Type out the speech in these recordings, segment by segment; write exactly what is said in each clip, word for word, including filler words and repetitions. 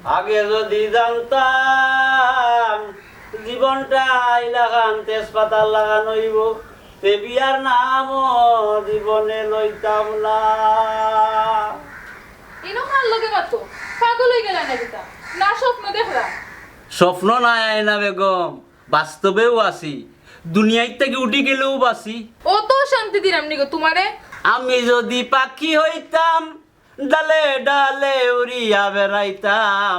আগে যদি জানতাম জীবনটা ইলাখান তেজপাতার লাখান অইবো, তে বিয়ার নামও জীবনে লইতাম না। ইনো কার লগে মাতো? পাগল অইগেলা নি কিতা? না স্বপ্ন দেখরা? স্বপ্ন নায় আয়না বেগম, বাস্তবেউ আছি। দুনিয়াইত থাকি উঠি গেলেউ বাঁচি। অত শান্তি দিরাম নি গো তুমারে? আমি যদি পাখি হইতাম, ডালে ডালে উড়িয়া বেড়াইতাম,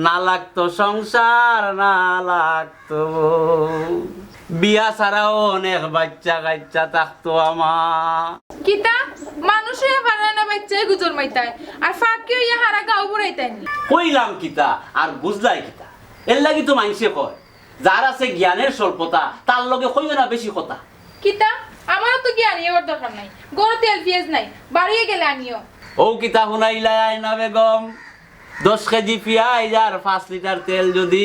না লাগতো সংসার, না লাগতো বউ। বিয়া ছাড়াও অনেক বাইচ্চা কাইচ্চা থাকতো আমার। কিতা? মানুষ অইয়া পারলায় না বাইচ্চায় গুজর মাইতায়, আর ফাঁকি অইয়া হারা গাঁও বুড়াইতায় নি? কইলাম কিতা আর বুঝলায় কিতা? এরলাগি তো মাইনষে কয়, যার আছে জ্ঞানের স্বল্পতা, তার লগে কইও না বেশি কথা। কিতা? আমারও তো জ্ঞানী অওয়ার দরকার নাই। ঘরো তেল পিয়াজ নাই, বাড়িয়ে গেলে আনিও। ও কিতা হুনাইলায় আয়না বেগম, দশ কেজি পিয়াজ আর পাঁচ লিটার তেল যদি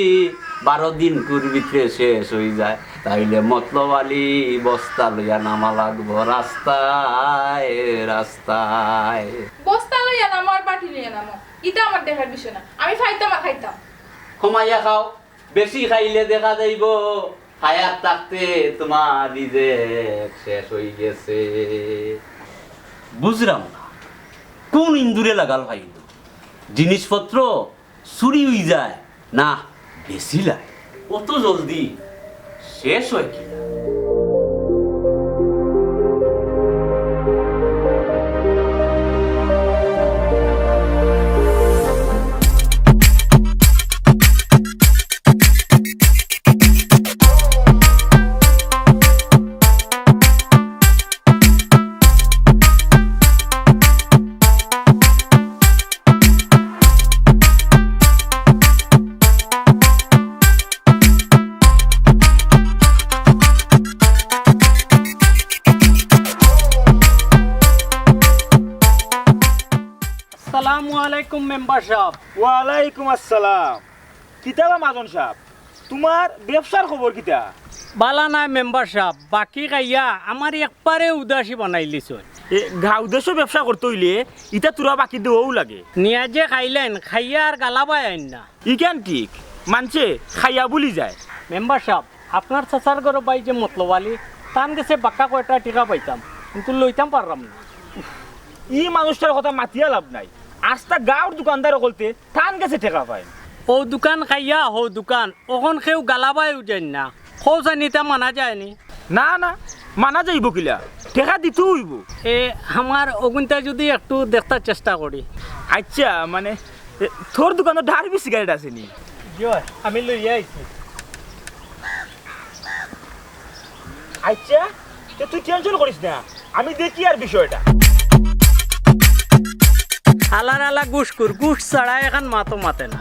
বারো দিনকুর ভিতরে শেষ অইযায়, তাইলে মতলব আলী বস্তা লইয়া নামা লাগবো রাস্তায়, রাস্তায়। বস্তা লইয়া নামো আর বাটি লইয়া নামো, ইতা আমার দেখার বিষয় না। আমি খাইতাম আর খাইতাম। কমাইয়া খাও, বেশি খাইলে দেখা যাইবো, হায়াত থাকতে তুমার রিজেক শেষ অইগেছে। বুঝরাম না, কুন ইন্দুরে লাগাল খাইলো? জিনিসপত্র চুরি অইযায় না বেচিলায়? অত জলদি শেষ অয় কিলা? আসসালামু আলাইকুম মেম্বার সাব। ওয়ালাইকুম আসসালাম। কিতা বা মাজন সাব, তুমার ব্যবসার খবর কিতা? বালা নায় মেম্বার সাব, বাকি খাইয়া আমারে একবারে উদাসী বানাইলিছইন। এ, গাঁও দেশো ব্যবসা করতে অইলে ইতা তুরা বাকি দেওয়াউ লাগে। নিয়া যে খাইলাইন, খাইয়া আর গালাবায় আইন না। ইখান ঠিক, মানষে খাইয়া ভুলি যায়। মেম্বার সাব, আপনার চাচার ঘরো ভাই যে মতলব আলী, তান গেছে বাক্কা কয়টা টেকা পাইতাম, কিন্তু লইতাম পাররাম না। ই মানুষটার কথা মাতিয়া লাভ নাই, আস্তা গাঁওর দোকানদার অকলতে তান গেছে টেকা পায়। অউ দোকান খাইয়া হউ দোকান, অখন কেউ গালাবায় উঠেন না। কৌসানি ইতা মানা যায়নি? না, না, মানা যাইবো কিলা? টেকা দিতেউ অইবো। এ, আমার অগুনতা যদি একটু দেখতার চেষ্টা করি। আইচ্ছা, মানে, এ, তোর দোকানো ডারবি সিগারেট আছে নি? জি অয়, আমি লইয়া আইছি। আইচ্ছা, তে তুই tension করিস না, আমি দেখিয়ার বিষয়টা। হালার হালা ঘুষখুর, ঘুষ ছাড়া এখান মাতো মাতে না।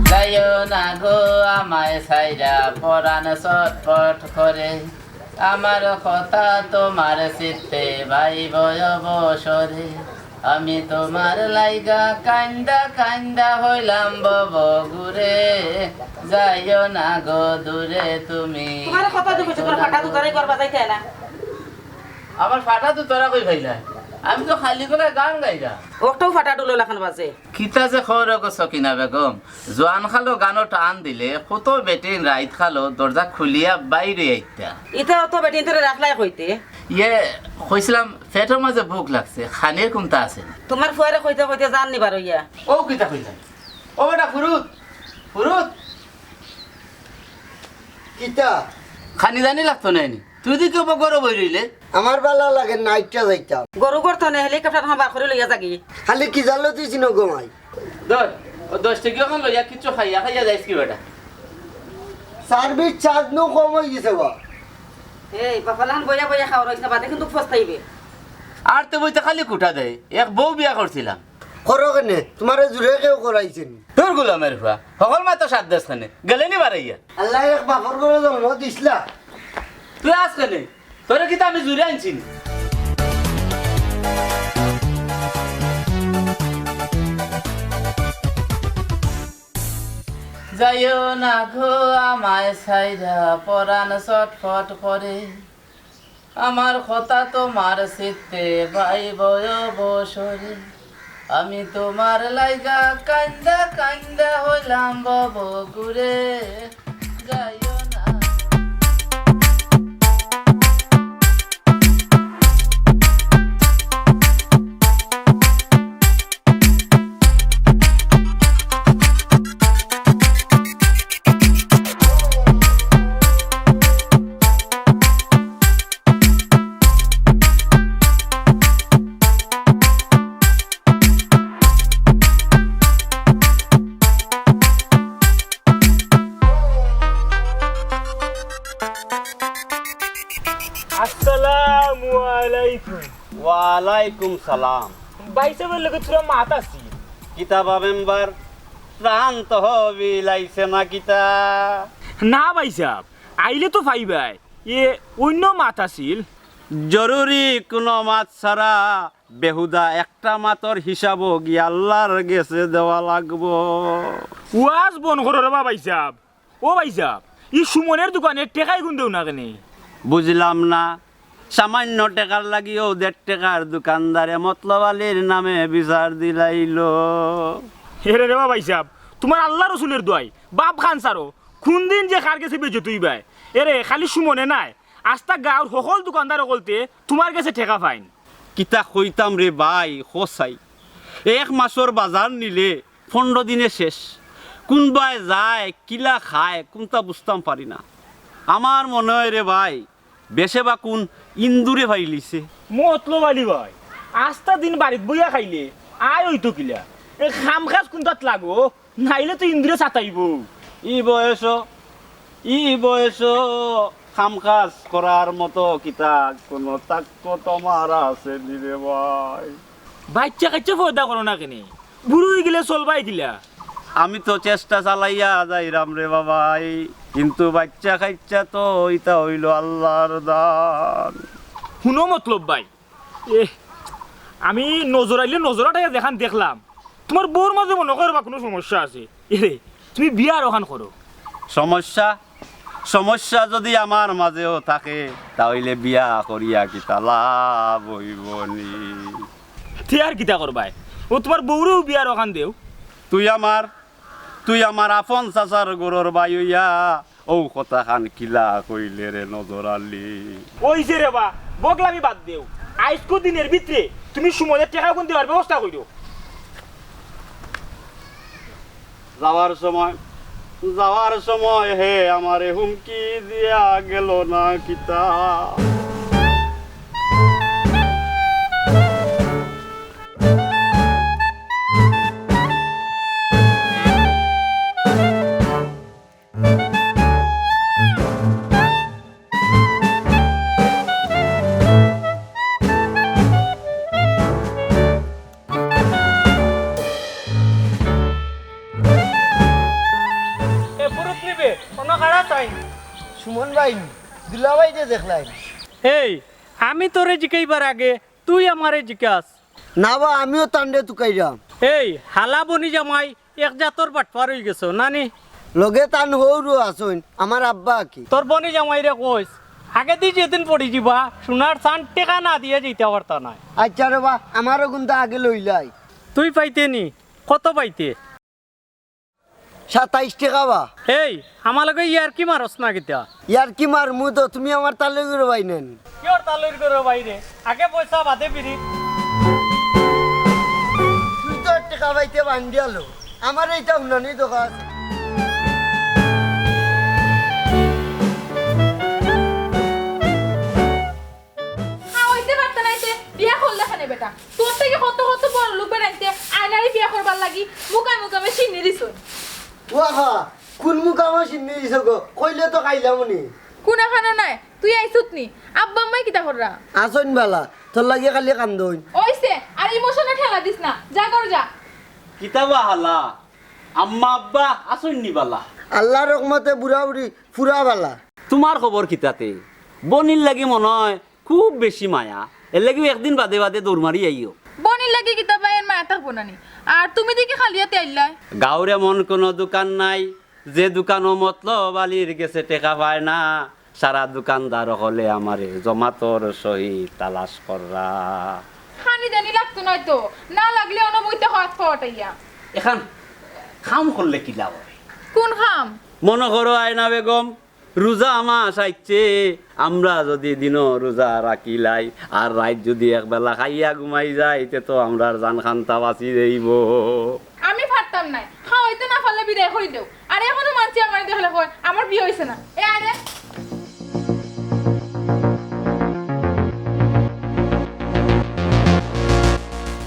যাইও না গো আমায় ছাইড়া, পরাণ ছটফট করে। আমার কথা তোমার চিত্তে ভাইব অবসরে। আমি তোমার লাইগা কাইন্দা কাইন্দা হইলাম ভবঘুরে। যাইও না গো দূরে তুমি। তুমারে কতদু কইছি, তুমার ফাটা দুতারে ঘর বাজাইতে না। আমার ফাটা দুতারা কই পাইলায়? আমি তো খালি গলায় গান গাইরাম। অটাউ ফাটা ডুলো লাখান বাজে। কিতা যে কও গো সকিনা বেগম, জোয়ান কালো গানো টান দিলে কত বেটিন রাইত কালো দরজা খুলিয়া বাইরে আইতা। ইতা অত বেটিন তোরে রাখলায় কইতে? ইয়ে, কইছিলাম, পেটর মাঝে ভুক লাগছে, খানির কুন্তা আছে নি? তুমার ফুয়ারে কইতে কইতে জান নি বার অইয়া। অউ কিতা কইলায়? ও বেটা, ফুরুত, ফুরুত। কিতা? খানি জানি লাগতো নায় নি? তুই দি কিবা গরো বই রইলে? আমার বালা লাগে না, আইচ্ছা যাইতাম। গরু গরতো নে, helicopter খান বার করি লইয়া যাগি। খালি কি জানলো তুই চিনো গো মাই? ধর, অউ দশ টেকা অখান লইয়া কিচ্ছু খাইয়া খাইয়া যাইস কি বেটা? সার্ভিস চার্জ নু কম অইগেছে বা। এই, বাফালান বইয়া বইয়া খাওয়া রইস না, বাদে কিন্তু পস্তাইবে। আর তে বইতে খালি কুটা দেয়, এক বউ বিয়া করছিলাম। করো কেনে? তুমারে জুরে কেউ করাইছে নি? তোর গুলামের ফুয়া, হকল মাতো সাত দেশ কেনে? গেলে নি বারাইয়া? আল্লায় এক বাফর ঘরো জন্ম দিছলা। তুই আস কেনে? তোরে কিতা আমি জুরে আনছি নি? যাইও না গো আমায় ছাইড়া, পরাণ ছটফট করে। আমার কথা তোমার চিত্তে ভাইবো অবসরে, আমি তোমার লাইগা কাইন্দা কাইন্দা হইলাম ভব ঘুরে। যাইও না। আসসালামু আলাইকুম। ওয়ালাইকুম সালাম। ভাইসাবর লগে থুড়া মাত আছিল। কিতা বা মেম্বার, প্রাণ তহবিল আইছে না কিতা? না ভাইসাব, আইলে তো পাইবায়। এ অইন্য মাত আছিল। জরুরি কুনু মাত ছাড়া বেহুদা একটা মাতর হিসাবও গিয়া আল্লার গেছে দেওয়া লাগবো। ওয়াজ বন করো রে বা ভাইসাব। ও ভাইসাব, ই সুমনের দোকানে টেকাই গুন দেও না কেনে? বুঝলাম না, সামান্য টেকার লাগিও দেড় টেকার দোকানদারে মতলব আলীর নামে বিচার দিলাইলো। এরে রে বা ভাইসাব, তুমার আল্লা রসুলর দোয়াই, বাপ খান ছাড়ো, কুনদিন যে কার গেছে বেইজ্জত অইবায়। এরে খালি সুমনে নায়, আস্তা গাউর হকল দোকানদার অকলতে তুমার গেছে টেকা পাইন। কিতা কইতাম রে ভাই, কও চাই। এক মাসর বাজার নিলে পনরো দিনে শেষ। কুনবায় যায়, কিলা খায়, কুনতা বুঝতাম পারি না। আমার মনে অয় রে ভাই, বেশে বা কুন ইন্দুরে পাইলিছে। মতলব আলী ভাই, আস্তা দিন বাড়িত বইয়া খাইলে আয় অইতো কিলা? এ কাম কাজ কুনতাত লাগো, নাইলে তো ইন্দুরে সাতাইবো। ই বয়সো, ই বয়সো কাম কাজ করার মতো কিতা কুনু তাকত আমার আছে নি রে ভাই? বাইচ্চা কাইচ্চা পয়দা করো না কেনে? বুড়া অইগেলে চলবায় কিলা? আমি তো চেষ্টা চালাইয়া যাইরাম রে বাবাই, কিন্তু বাইচ্চা কাইচ্চা তো ইতা অইলো আল্লার দান। হুনো মতলব ভাই, এ, আমি নজর আইলে নজর আটাইয়া যেখান দেখলাম, তুমার বউর মাঝে মনো করো বা কুনু সমস্যা আছে। এরে, তুমি বিয়া আরোখান করো। সমস্যা? সমস্যা যুদি আমার মাঝেও থাকে, তা অইলে বিয়া করিয়া কিতা লাভ অইবো নি? তে আর কিতা করবায়? ও তুমার বউরেউ বিয়া আরোখান দেও। তুই আমার, তুই আমার আপন চাচার ঘরর ভাই অইয়া অউ কথাখান কিলা কইলে রে নজর আলী? অইছে রে বা, বগলামি বাদ দেও। আইজকু দিনর ভিতরে তুমি সুমনরে টেকা গুন দেওয়ার ব্যবস্থা করিও। যাওয়ার সময়, যাওয়ার সময় হে আমারে হুমকি দিয়া গেলো না কিতা? এ পুরুত নিবে, অনো খাড়া চাই। সুমন ভাই, দুলাভাই যে দেখলাম। এই, আমি তোরে জিকাইবার আগে তুই আমারে জিকাস। না বা, আমিও তানরে তুকাইরাম। এই, হালা বনি জামাই, এক জাতর বাটপার অইগেছো, না নি? লগে তান হউরও আছইন, আমার আব্বা কি। তোর বনি জামাইরে কইস, আগেদি যেদিন পড়ি যিবা, সোনার চান টেকা না দিয়া যাইতা পারতা নায়। আইচ্ছা রে বা, আমারও কুনতা আগে লইলাই। তুই পাইতে নি? কত পাইতে? সাতাইশ টেকা বা। এই, আমার লগে ইয়ারকি মারস না কিতা? ইয়ারকি মারমু তো, তুমি আমার তালই করো ভাই নেন। কিওর তালই করো ভাই রে? আগে পয়সা বাদে পিরিত। তুই তো টেকা পাইতে বান্দিয়ালো, আমার ইটা হুনানি দরকার আছে। খাওয়াইতে পারতে নাইতে বিয়া করলে কেনে বেটা? তোর থাকি কত কত বড় লোক বেটাইন্তে আইনারে বিয়া করবার লাগি মুকামে মুকামে শিন্নি দিছইন। ওয়াহা, কুন মুকামে শিন্নি দিছো গো? কইলে তো খাইলাম নি। কুনাখানো নায়, তুই আইছত নি? আব্বা আম্মায় কিতা কররা? আছইন বালা, তোর লাগি খালি কান্দইন। অইছে, আর ইমোশনে ঠেলা দিস না, যা ঘরো যা। কিতা বা হালা, আম্মা আব্বা আছইন নি বালা? আল্লার রহমতে বুড়া বুড়ি পুরা বালা। তুমার খবর কিতাতে? বনির লাগি মনো অয় খুব বেশি মায়া, এরলাগিউ একদিন বাদে বাদে দৌড় মারি আইও। বনির লাগি কিতা বা এর মায়া থাকবো না নি? আর তুমি দেখি খালি আতে আইলায়। গাউর এমন কুনু দোকান নাই, যে দোকানো মতলব আলীর গেছে টেকা পায় না। সারা দোকানদার অকলে আমারে জমাতর সহিত তালাশ কররা। খানি জানি লাগতো নায় তো, না লাগলে অনো বইতে হয় ফটাইয়া। এখান কাম করলে কি লাভ অয়? কোন কাম? মনো করো আয়না বেগম, রোজা মাস আইছে, আমরা যুদি দিনো রোজা রাখিলাই আর রাইত যুদি একবেলা খাইয়া ঘুমাই যাই, তে তো আমরার জান খান্তা বাঁচি যাইবো। আমি পারতাম নায়, খাওয়াইতে না পারলে বিদায় করি দেও। আর অখনো মানষে আমারে দেখলে কয়, "আমার বিয়া অইছে না।" এ আরে।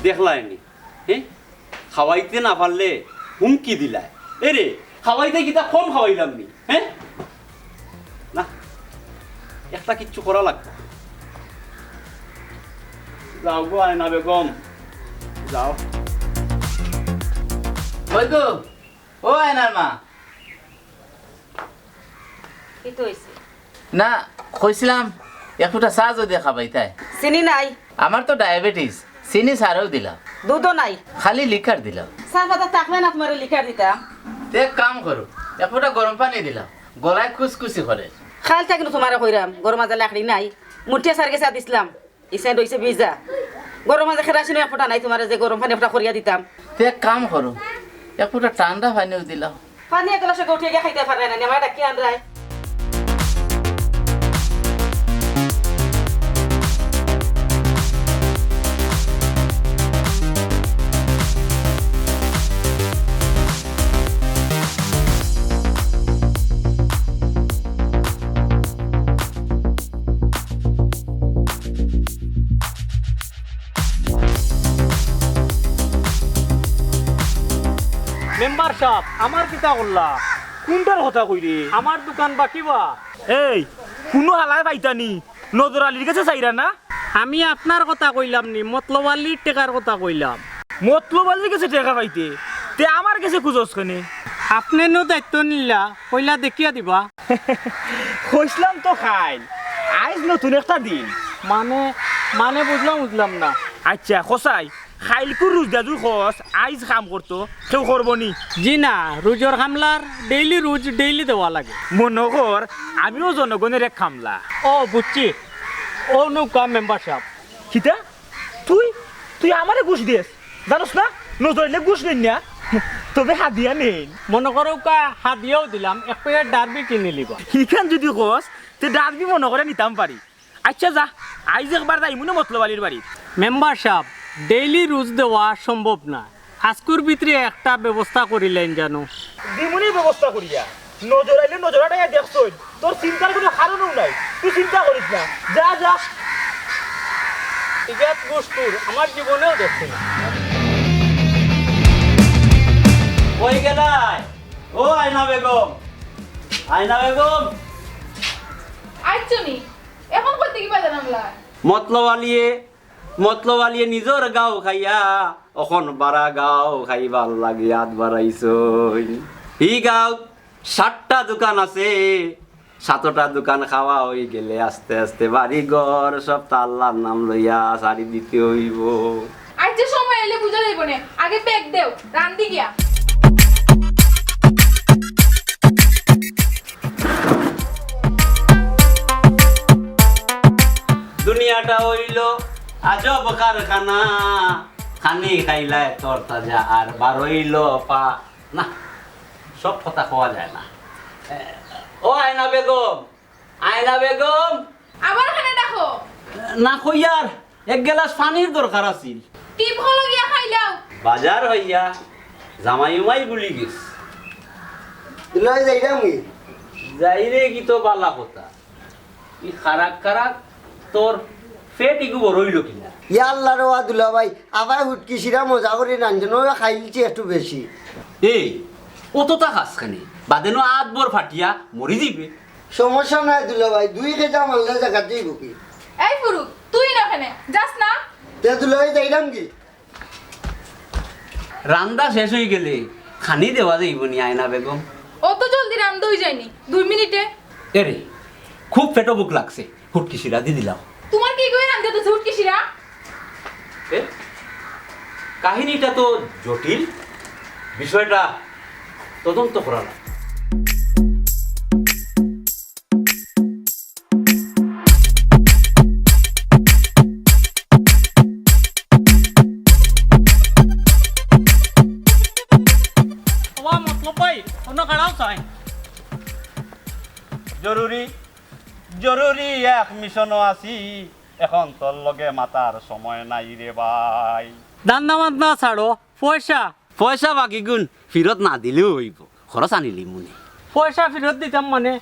দেখলায়নি, হে? খাওয়াইতে না পারলে হুমকি দিলায়। এরে, খাওয়াইতে কিতা কম খাওয়াইলাম নি, হে? না, একটা কিচ্ছু করা লাগবো। যাও গো আয়না বেগম, যাও। ওই গো, ও আয়নার মা। কিতা অইছে? না, কইছিলাম, এক ফুটা চা যুদি খাবাইতায়। চিনি নাই। আমার তো ডায়াবেটিস, চিনি ছাড়াউ দিলাম। দুধও নাই। খালি লিকার দিলাম। চা পাতা থাকলে না তুমারে লিকার দিতাম। তে এক কাম করো, এক ফুটা গরম পানি দিলাম, গলায় খুসখুসি করে। খাইল থাকি তুমারে কইরাম, ঘরো মাজে লাকড়ি নাই, মুঠিয়া সার গেছে দিছলাম। ইসে রইছে ভিজা। ঘরো মাজে কেরাসিন এক ফুটা নাই তুমারে যে গরম পানি এক ফুটা করিয়া দিতাম। তে এক কাম করো, এক ফুটা ঠান্ডা পানিও দিলাও। পানি এক গ্লাসে গঠিয়া গিয়া খাইতে পারে না, নি আমারে ডাকি আনরায়। মেম্বার সাব, আমার কিতা করলা? কুনটার কথা কইরে? আমার দোকান বাকি বা? এই, কুনু হালায় পাইতানি, নজর আলীর গেছে চাইরা না? আমি আপনার কথা কইলাম নি, মতলব আলীর টেকার কথা কইলাম। মতলব আলীর গেছে টেকা পাইতে, তে আমার গেছে খুজস কেনে? আপনে নু দায়িত্ব নিলা, কইলা দেখিয়া দিবা। কইছলাম তো খাইল, আইজ নতুন একটা দিন। মানে, মানে বুঝলাম, বুঝলাম না। আইচ্ছা, কছাই, খাইলকুর রুজ দেয়া যুদি কস, আইজ কাম করতো, কেউ করবো নি? জি না, রুজর কামলার ডেইলি রুজ ডেইলি দেওয়া লাগে। মনো কর, আমিও জনগণর এক কামলা। ও, বুঝছি। ও নৌকা মেম্বার সাব। কিতা? তুই, তুই আমারে ঘুষ দেস? জানোস না? নজর আলীয়ে ঘুষ নেইন না। তবে হাদিয়া নেইন। মনো করউক্কা হাদিয়াও দিলাম, এক প্যাকেট ডারবি কিনিলিবা। ইখান যুদি কস, তে ডারবি মনো করে নিতাম পারি। আইচ্ছা যা, আইজ একবার যাইমুনে মতলব আলীর বাড়িত। মেম্বার সাব, ডেইলি রুজ দেওয়া সম্ভব না। আইজকুর ভিতরে একটা ব্যবস্থা করিলাইন জানো। দিমুনে ব্যবস্থা করিয়া। নজর আলীয়ে নজর আটাইয়া দেখছইন, তোর চিন্তার কুনু কারণও নাই। তুই চিন্তা করিস না। যা, যা। ইজাত ঘুষ তোর, আমার জীবনেও দেখছি না। কই গেলায়? ও আয়না বেগম। আয়না বেগম। আইচ্ছো নি? অখন কই থাকি বাজার আনলা? মতলব আলীয়ে, মতলব আলীয়ে নিজর গাঁও খাইয়া, অখন বারা গাঁও খাইবার লাগি আত বাড়াইছইন। হি গাঁও সাতটা দোকান আছে, সাতটা দোকান খাওয়া অইগেলে আস্তে আস্তে বাড়ি ঘর সবতা আল্লার নাম লইয়া ছাড়ি দিতে অইবো। আইচ্ছা, সময় আইলে বুঝা যাইবো নে, আগে প্যাক দেও, রান্ধি গিয়া। দুনিয়াটা অইলো আজব কারখানা, খানি খাইলায় তরতাজা আর বারইলো পা। না, সব কথা কওয়া যায় না। এ, ও আয়না বেগম, আয়না বেগম। আবার কেনে ডাকো? না কইয়ার, এক গেলাস পানির দরকার আছিল। টিপ কলো গিয়া খাইলাও। বাজার অইয়া জামাই উমাই ভুলি গেছ। লই যাইরাম কি? যাইরে কি তো বালা কথা। ই খারাক খারাক তোর পেট ইগু বড় অইলো কিনা? ইয়া আল্লাহ রে, ওয়া দুলাভাই, আবার হুটকি শিরা মজা করি রান্ধন, ওরা খাইলছি একটু বেশি। এই, অততা খাস কেনে? বাদে নু আত বর ফাটিয়া মরি যিবে। সমস্যা নাই দুলাভাই, দুই কেজা মারলে জাগাত যাইবো কি? এই ফুরুক, তুই না কেনে? যাস না? তে দুলাভাই যাইরাম কি? রান্দা শেষ অইগেলে খানি দেওয়া যাইবো নি আয়না বেগম? অত জলদি রান্দা অই যায়নি, দুই মিনিটে। এরে, খুব পেটো ভুক লাগছে, হুটকি শিরা দি দিলাও। তুমার কিগু রান্দা দিছে হুটকি শিরা? এ, কাহিনীটা তো জটিল, বিষয়টা তদন্ত করা লাগবে। ভাই, অনো খাড়াও চাই। জরুরি, জরুরি এক মিশনো আছি, এখন তোর লগে মাতার সময় নাই রে ভাই। ধান্দা মান্দা ছাড়ো, পয়সা। পয়সা বাকিগুন ফিরত না দিলেও অইবো, খরচ আনিলিমুনে। পয়সা ফিরত দিতাম মানে?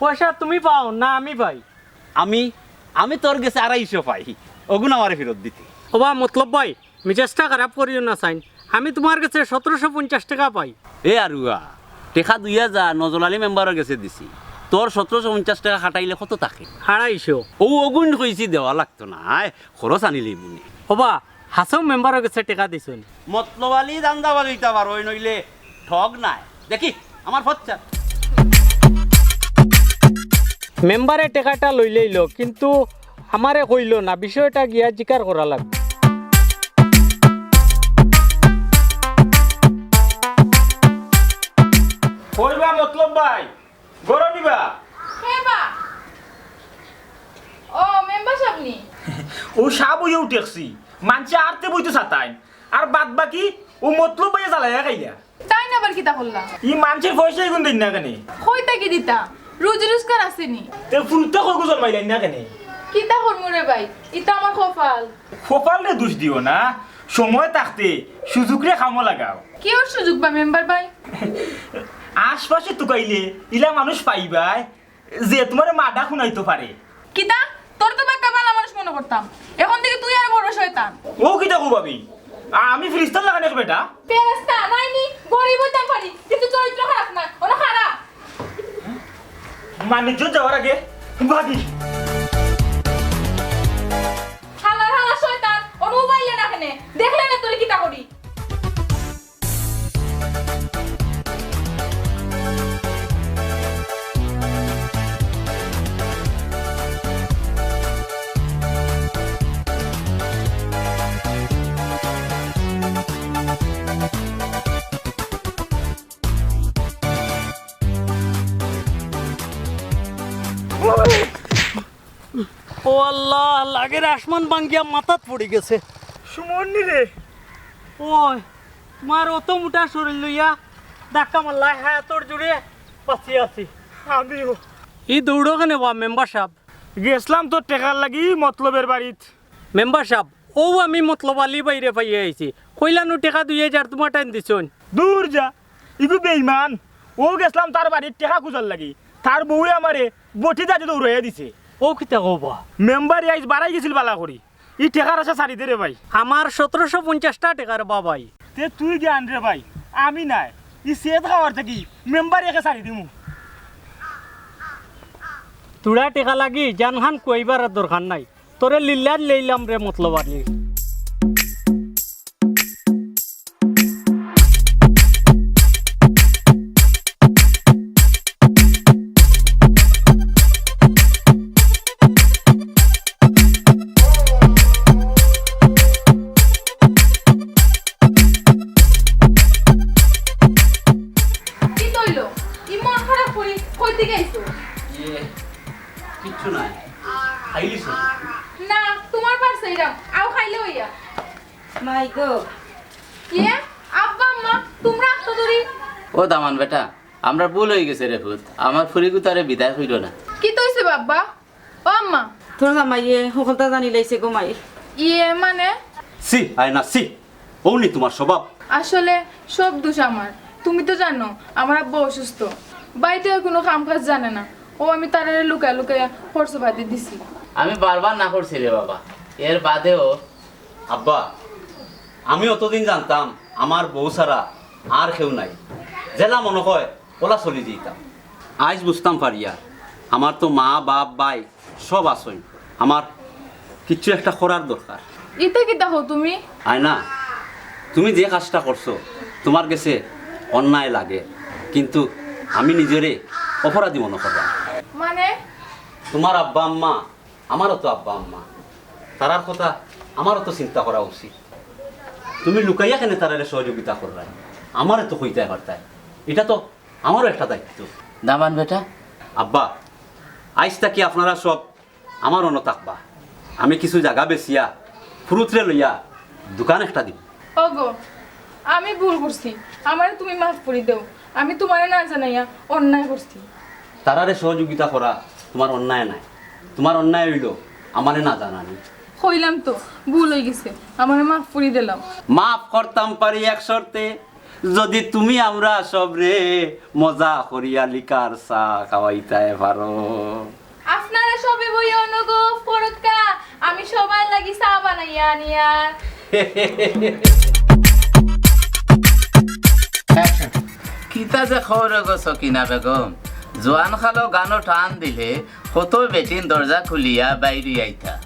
পয়সা তুমি পাও না আমি পাই? আমি, আমি তোর গেছে আড়াইশো পাই, অগুন আমারে ফিরত দিতে। ওবা মতলব ভাই, মিজাজটা খারাপ করিও না চাইন, আমি তুমার গেছে সতেরোশো পঞ্চাশ টেকা পাই। এ আরুয়া, টেকা দুই হাজার নজর আলী মেম্বারর গেছে দিছি, তোর সতেরোশো পঞ্চাশ টেকা কাটাইলে কত থাকে? আড়াইশো। অউ অগুন কইছি দেওয়া লাগতো নায়, খরচ আনিলিমুনে। ওবা, হাছাউ মেম্বারর গেছে টেকা দিছইন। মতলব আলী ধান্দাবাজ অইতা পারো, নইলে ঠগ নায়। দেখি, আমার ফচ্চা। মেম্বারে টেকাটা লইলেইলো, কিন্তু আমারে কইলো না, বিষয়টা গিয়া জিকার করা লাগবো। কইবা মতলব ভাই, গরম নিবা? হে বা। ও, মেম্বার সাব নি? অউ সাব অইয়া উঠছি। মানষে আরতে বইতো সাতাইন। আর বাদ বাকি অউ মতলব ভাইয়ে জ্বালাইয়া খাইলা। তাইন আবার কিতা করলা? ই মানষর পয়সা ইগুন দেইন না কেনে? কই থাকি দিতা? রুজি রোজগার আছে নি? তে ফুরুতা কইগু জন্মাইলাইন না কেনে? কিতা করমু রে ভাই? ইতা আমার কপাল। কপালরে দুষ দিও না, সময় থাকতে সুযোগরে কামো লাগাও। কিওর সুযোগ বা মেম্বার ভাই? আশপাশে তুকাইলে ইলা মানুষ পাইবায়, যে তুমারে মাডা হুনাইতো পারে। কিতা? তোরে তো বাক্কা ভালা মানুষ মনো করতাম, এখন দেখি তুই আরো বড় শয়তান। অউ কিতা কও ভাবি? আমি ফিরিস্তার লাখান এক বেটা? ফেরেস্তা নায় নি, গরিব অইতাম পারি, কিন্তু চরিত্র খারাপ না, অনো খারাপ। মানিজ্য যাওয়ার আগে ভাগি। হালার হালা শয়তান, অনো উবাইলে না কেনে? দেখলে না তোরে কিতা করি? ও আল্লাহ, লাগের আসমান ভাঙ্গিয়া মাথাত পড়ি গেছে। সুমন নি রে? ওই, তুমার অত মোটা শরীর লইয়া ধাক্কা মারলায়, হায়াতর জুড়ে বাঁচিয়া আছি। আমিও। ই দৌড়ো কেনে বা মেম্বার সাব? গেছলাম তো টেকার লাগি মতলবর বাড়িত। মেম্বার সাব, অউ আমি মতলব আলী ভাইরে পাইয়া আইছি। কইলা নু টেকা দুই হাজার তুমার টাইন দিছইন। দূর যা, ইগু বেইমান। অউ গেছলাম তার বাড়িত টেকা খুজার লাগি। তার বউয়ে আমারে বটি দাদি দৌড়াইয়া দিছে। অউ কিতা কও বা? মেম্বারে আইজ বাড়াই গেছিল বালা করি। ই টেকার আশা ছাড়ি দে রে ভাই। আমার সতেরোশো পঞ্চাশটা টেকা রে বা ভাই। তে তুই জ্ঞান রে ভাই, আমি নায়। ই সেদ খাওয়ার থাকি মেম্বারে একে ছাড়ি দিমু। তুরা টেকা লাগি জানখান খুয়াইবার আর দরকার নাই। তোরে লিল্লাত লইলাম রে মতলব আলী। কিতা অইলো? ই মন খারাপ করি কই থাকি আইছো? ইয়ে, কিচ্ছু নাই। খাইলিছো? না, তুমার পার চাইরাম, আও খাইলে অইয়া। মাই গো। ইয়ে, আব্বা আম্মা, তুমরা আতো ধরি। ও দামান বেটা, আমরার ভুল অইগেছে রে পুত, আমার ফুরিগুতারে বিদায় কইরো না। কিতা অইছে বাবা? ও আম্মা। তোর জামাইয়ে হকলতা জানিলাইছে গো মাই। ইয়ে মানে? ছি, আয়না, ছি। অউ নি তুমার স্বভাব। আসলে সব দোষ আমার। তুমি তো জানো, আমার আব্বা অসুস্থ। বাড়িত কুনু কাম কাজ জানে না। অউ আমি তারারে লুকাইয়া লুকাইয়া খরচ পাতি দিছি। আমি বারবার না করছি রে বাবা। এর বাদেও আব্বা, আমি অতদিন জানতাম আমার বউ ছাড়া আর কেউ নাই, যেলা মনো কয় অলা চলি যাইতাম। আইজ বুঝতাম পারিয়ার, আমার তো মা, বাপ, ভাই সব আছইন, আমার কিচ্ছু একটা করার দরকার। ইতা কিতা কও তুমি? আয়না, তুমি যে কাজটা করছো, তুমার গেছে অন্যায় লাগে, কিন্তু আমি নিজরে অপরাধী মনো কররাম। মানে? তুমার আব্বা আম্মা আমারও তো আব্বা আম্মা, তারার কথা আমারও তো চিন্তা করা উচিত। তুমি লুকাইয়া কেনে তারারে সহযোগিতা কররায়? আমারে তো কইতায় পারতায়, ইটা তো আমারও একটা দায়িত্ব। দামান বেটা। আব্বা, আইজ থাকি আপনারা সব আমার অনো থাকবা। আমি কিছু জাগা বেচিয়া ফুরুতরে লইয়া দোকান একটা দিমু। ওগো, আমি ভুল করছি, আমারে তুমি মাফ করি দেও। আমি তুমারে না জানাইয়া অন্যায় করছি। তারারে সহযোগিতা করা তুমার অন্যায় নায়, তুমার অন্যায় অইলো আমারে না জানানি। কইলাম তো, ভুল অইগেছে, আমারে মাফ করি দিলাও। মাফ করতাম পারি এক শর্তে, যদি তুমি আমরা সবরে মজা করিয়া লিকার চা খাওয়াইতায় পারো। আপনারা সবে বইয়া অনো গফ করউক্কা, আমি সবার লাগি চা বানাইয়া আনিয়ার। Action. কিতা যে খবর গো সকিনা বেগম, জোয়ান খালো গানো টান দিলে কত বেটিন দরজা খুলিয়া বাইরে আইতা।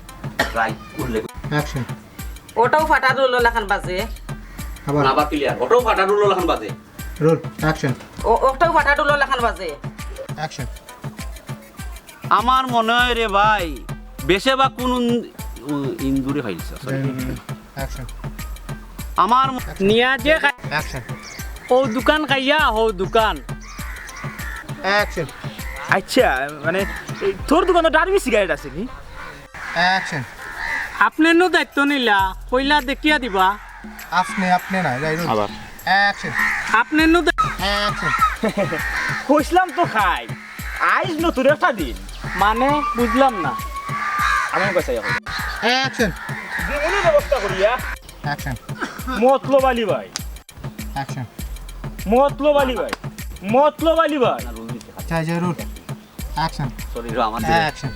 Right, উল্লেখ। Action. ওটাও ফাটা রুলো লাখান বাজে। আবার। আবার clear। ওটাও ফাটা রুলো লাখান বাজে। Roll. Action. ও, ওটাও ফাটা রুলো লাখান বাজে। Action. আমার মনে হয় রে ভাই, বেশে বা কোন ইন-, উ, ইন্দুরে খাইলছে, sorry। Action. আমার ম-, নিয়া যে খাই-, Action. ও দোকান খাইয়া, ও দোকান। Action. আচ্ছা, মানে, এই তোর দোকানো ডারবি সিগারেট আছে নি? Action. আপনে নু দায়িত্ব নিলা, কইলা দেখিয়া দিবা। আপনে, আপনে না, যাই হোক। আবার। Action. আপনে নু দা- Action. কইছিলাম তো খাই, আইজ নতুন একটা দিন। মানে, বুঝলাম না। আমি কইছি এখন। Action. জীবনের ব্যবস্থা করিয়া। Action. মতলব আলী ভাই। Action. মতলব আলী ভাই। মতলব আলী ভাই। যাই, যাই, roll. Action. Sorry, রে, আমার দিকে। Action.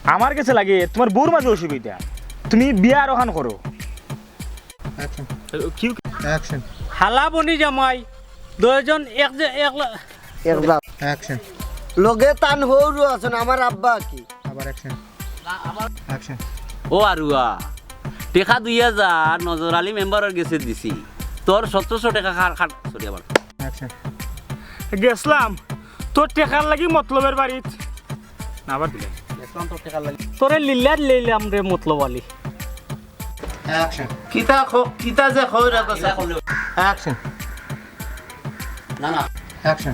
আমার গেছে লাগে তুমার বউর মাঝে অসুবিধা, তুমি বিয়া আরোহান করো। Action. কি? Action. হালা বনি জামাই, দুইজন এক যে, এক লা- এক লাখ। Action. লগে তান হউরও আছইন, আমার আব্বা কি? আবার action. Action. ও আরুয়া, টেকা দুই হাজার নজর আলী মেম্বারর গেছে দিছি, তোর সতেরোশো টেকা খার, খার, sorry, আবার। Action. গেছলাম তোর টেকার লাগি মতলবের বাড়িত। না, আবার দিলে। গেছলাম তোর টেকার লাগি। তোরে লিল্লাত লইলাম রে মতলব আলী। Action. কিতা খ-, কিতা যে খবর রাখো, ইলা করলে। Action. না, না। Action.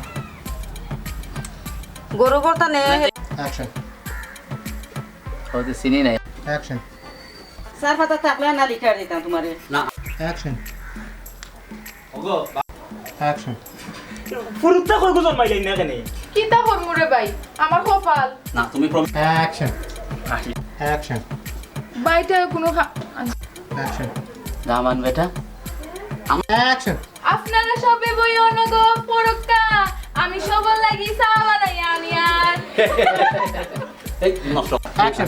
গরু কর্তা নে। Action. ও তো চিনি নাই। Action. চার পাতা থাকলে না লিখার দিতাম তুমারে। না। Action. ওগো, বা- Action. ফুরুত্তা কই গো জন্মাইলাই না কেনে? কিতা করমু রে ভাই, আমার কপাল। না, তুমি প্রম- Action. আহি। Action. ভাইটা কোনো খা- Action. দামান বেটা। আম- Action. আপনারা সবে বই অনগ পরক্কা, আমি সবার লাগি চা বানাইয়া আনিয়ার। এই নষ্ট। Action.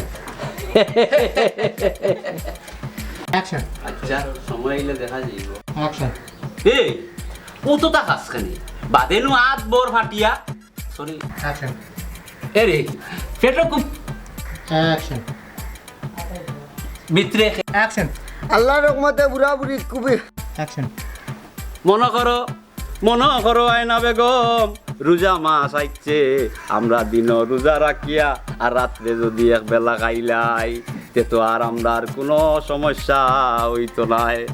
Action. আচ্ছা, সময় অইলে দেখা যাইব। Action. এই, ও তো তা খাস খানি। বাদে নু আত বর ফাটিয়া। Sorry. Action. এ রে, পেটো খুব Action. ভিতরে খে- Action. আল্লাহর রহমতে বুড়া বুড়ি খুবই Action. মনে করো, মনে করো আয়না বেগম, রোজা মাস আইছে, আমরা দিন রোজা রাখিয়া আর রাত্রে যদি এক বেলা খাইলাই, তে তো আর আমরার কোনো সমস্যা অইতো নায়।